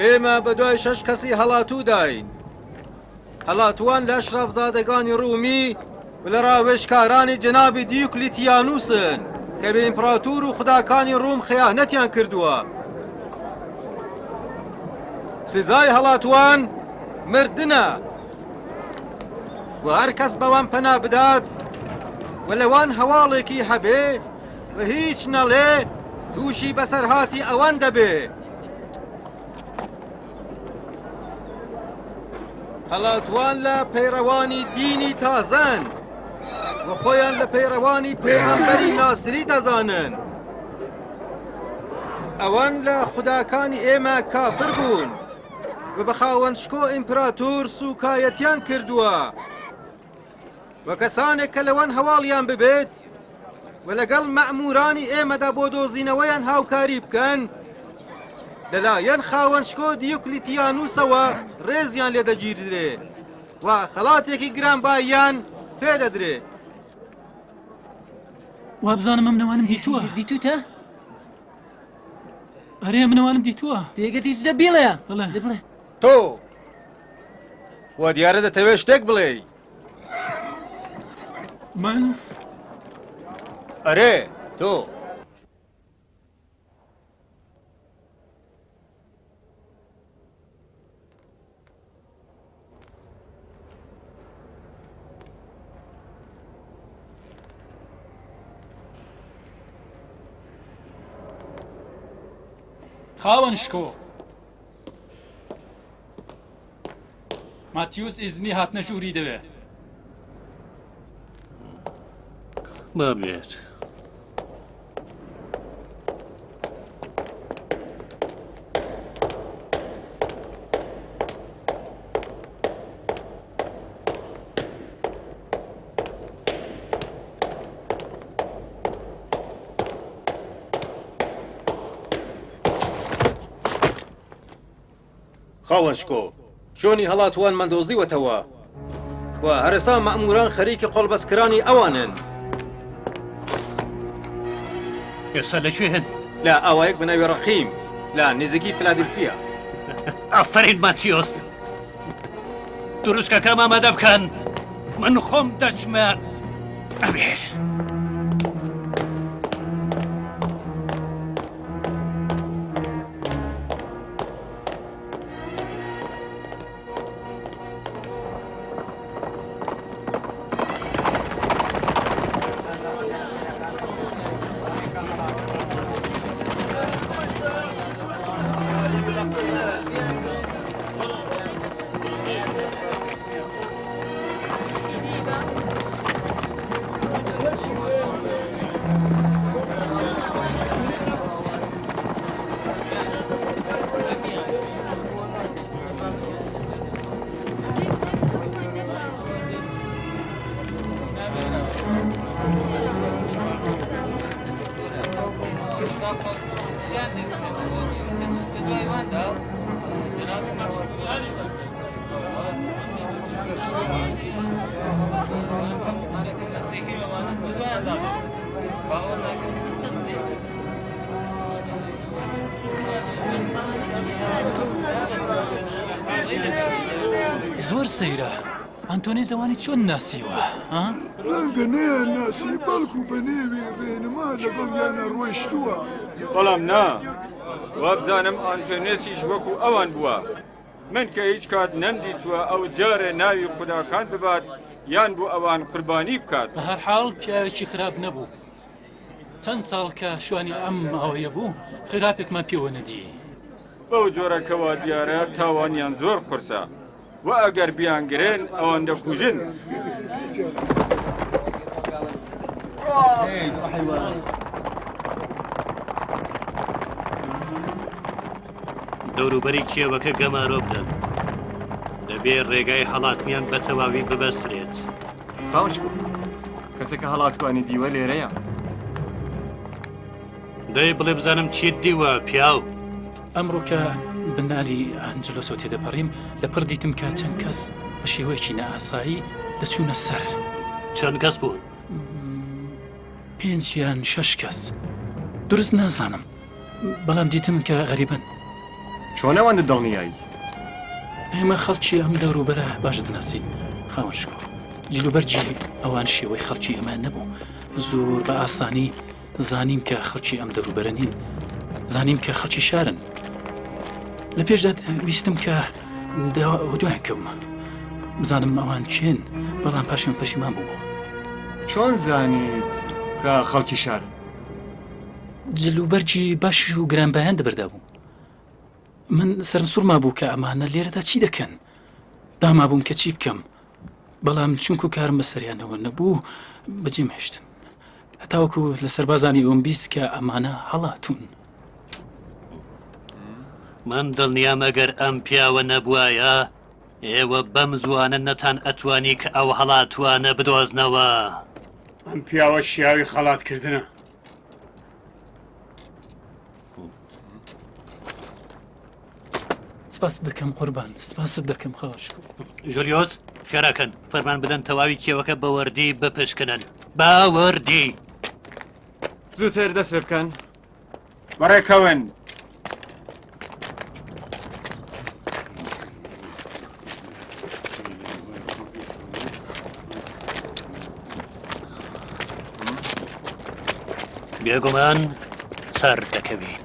ئێمە بە دوای شەش کەسی هەڵاتووداین. هەڵاتووان لە ئەشرافزادەگانی ڕوومی و لە ڕاوێژکارانی جەنابی دیوکلیتیانوسن کە بە ئیمپراتور و خوداکانی ڕووم خەیانەتیان کردووە. سزای هەڵاتووان مردنە و هەر کەس بەوان پەنا بدات و لەوان هەواڵێکی هەبێ و هیچ نەڵێ تووشی بەسەرهاتی ئەوان دەبێ. هەڵاتوان لە پەیڕەوانی دینی تازەن و خۆیان لە پەیڕەوانی پێغەمبەری ناسری دەزانن. ئەوان لە خوداکانی ئێمە کافر بوون و بە خاوەن شکۆ ئیمپراتور سوکایەتیان کردووە. و کەسانێک کە لەوان هەواڵیان ببێت و لەگەڵ مەئمورانی ئێمەدا بۆ دۆزینەوەیان هاوکاری بکەن لەلایەن خاوەن شکۆ دیوکلیتیانوسەوە ڕێزیان لێدەگیردرێ و خەڵاتێکی گرانباییان پێدەدرێ. وابزانم ئەم نەوانم دیتووە دیتوتە؟ ئەرێ منەوانم دیتووە دێگە دیتوتە بیڵێ بڵێ بڵێ تۆ وا دیارە دەتەوێت شتێک بڵێی من ئەرێ تۆ خاوەن شکۆ ماتیوس ئیزنی هاتنە ژووری دەوێ. با بێت. خاوەن شکۆ، شوێنی هەڵاتووانمان دۆزیوەتەوە و هەرەسا مەئمووران خەریکی قۆڵبەستکرانی ئەوانن. ئێستا لە کوێ هەن؟ لە ئاوایەک بە ناوی ڕەقیم لە نزیکی فلادلفیا. ئافەرین ماتیۆس! دروشکەکەم ئامادە بکەن، من خۆم دەچمە ئەوێ. زۆر سەیرە ئەنتۆنی زەوانی چۆن ناسیوە ها؟ ڕەنگە نەیان ناسی بەڵکو بە نێوی ڕێنما لەگەڵیانە ڕۆیشتووە. بەڵام نا، وابزانم ئانتۆنێسیش وەکو ئەوان بووە. من کە هیچ کات نەمدیتووە ئەو جارێ ناوی خوداکان ببات یان بۆ ئەوان قوربانی بکات. بە هەر حاڵ پیاوێکی خراپ نەبوو. چەند ساڵ کە شوانی ئەم ماوەیە بوو خراپێکمان پێوە نەدی. بەو جۆرە کە وا دیارە تاوانیان زۆر قورسە و ئەگەر بیانگرن ئەوان دەکوژن. دەوروبەری کێوەکە گەمارۆ بدەن. دەبێ ڕێگای هەڵاتنیان بە تەواوی ببەسترێت. خاوەن شکۆ، کەسێک کە هەڵاتوانی دیوە لێرەیە. دەی بڵێ بزانم چیت دیوە پیاو؟ ئەمڕۆ کە بناری ئەنجلۆسۆ تێدەپەڕیم لەپڕ دیتم کە چەند کەس بە شێوەیەکی نائاسایی دەچوونە سەر. چەند کەس بوون؟ پێنج یان شەش کەس. دروست نازانم. بەڵام دیتم کە غەریبن. چۆن ئەوەندە دڵنیای؟ ئێمە خەڵکی ئەم دەوروبەرە باش دەناسین خاوەن شکۆ. جلوبەرگی ئەوان شێوەی خەڵکی ئێمە نەبوو. زۆر بە ئاسانی زانیم کە خەڵکی ئەم دەوروبەرە نین. زانیم کە خەڵکی شارن. لە پێشدا ویستم کە دوایان کەومە. بزانم ئەوان کێن، بەڵام پاشان پەشیمان بوومەوە. چۆن زانیت کە خەڵکی شارن؟ جلوبەرگی باش و گرانبایان دەبەردا بوو. من سەرم سوڕما بوو کە ئەمانە لێرەدا چی دەکەن. دامابووم کە چی بکەم، بەڵام چونکو کارم بە سەریانەوە نەبوو بەجێم هێشتن. هەتاوەکو لە سەربازانی ئەوم بیست کە ئەمانە هەڵاتوون. من دڵنیام ئەگەر ئەم پیاوە نەبوایە ئێوە بەم زووانە نەتان ئەتوانی کە ئەو هەڵاتووانە بدۆزنەوە. ئەم پیاوە شیاوی خەڵاتکردنە. سپاست دەکەم قوربان سپاست دەکەم خاوەشکۆ. ژولیۆس خێراکەن فەرمان بدەن تەواوی کێوەکە بە وەردی بپشکنن بە وردی. زووتر دەست پێ بکەن. بەڕێکەون. بێگومان سەر دەکەوین.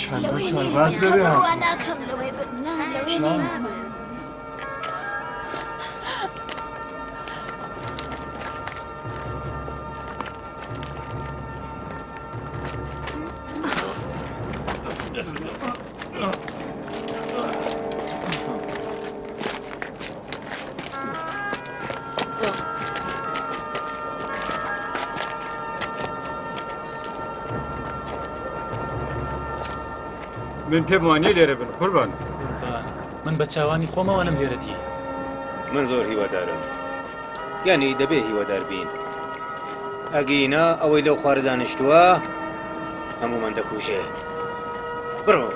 چەندە سەرباز لەوێ هاتووە؟ من پێم وانیە لێرە بن قوربان. من بە چاوانی خۆمەوەنم لێرە دی. من زۆر هیوادارم یانی دەبێ هیوادار بین ئەگینا ئەوەی لەو خوارە دانیشتووە هەموومان دەکوژێ بڕۆ.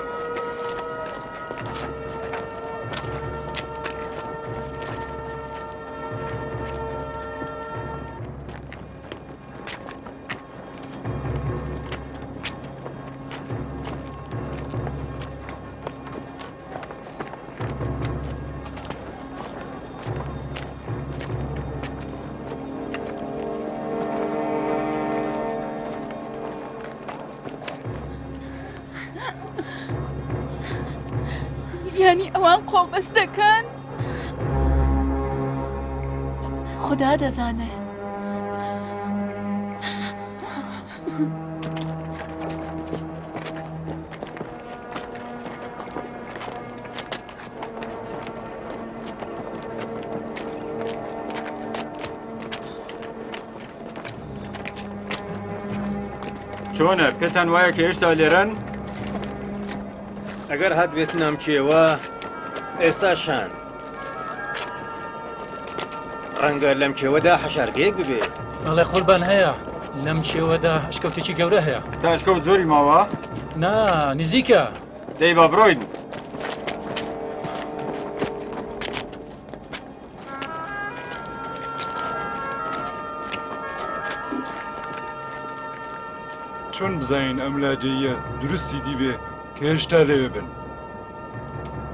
یانی ئەوان قۆڵبەست دەکەن؟ خدا دەزانێ. چۆنە پێتان وایە کە هێشتا لێرەن؟ ئەگەر هات بێتنام کێوە ئێستا شان ڕەنگە لەم کێوەدا حەشارگەیەک ببێ. بەڵێ قوربان هەیە لەم کێوەدا ئەشکەوتێکی گەورە هەیە. تا ئەشکەوت زۆری ماوە؟ نا نزیکە. دەی با بڕۆین. چۆن بزانین ئەم لادێیە دروستی دیبێ کە هێشتا لەوێ بن؟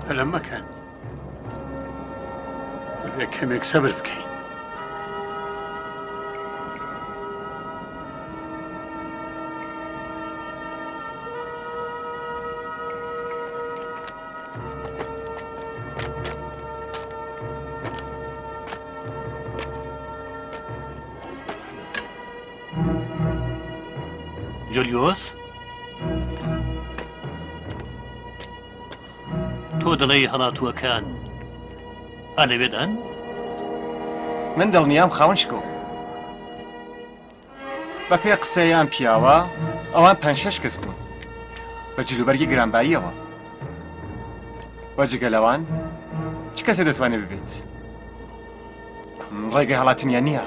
پەلە مەکەن. دەبێت کەمێک سەبر بکەین. جولیۆس تۆ دەڵێی هەڵاتووەکان ئا لەوێدان؟ من دڵنیام خاوەن شکۆ. بە پێ قسەی ئەم پیاوە ئەوان پەنج شەش کەس بوون. بە جلوبەرگی گرانباییەوە. وە جگە لەوان چ کەسێ دەتوانێت ببێت؟ ڕێگەی هەڵاتنیان نییە.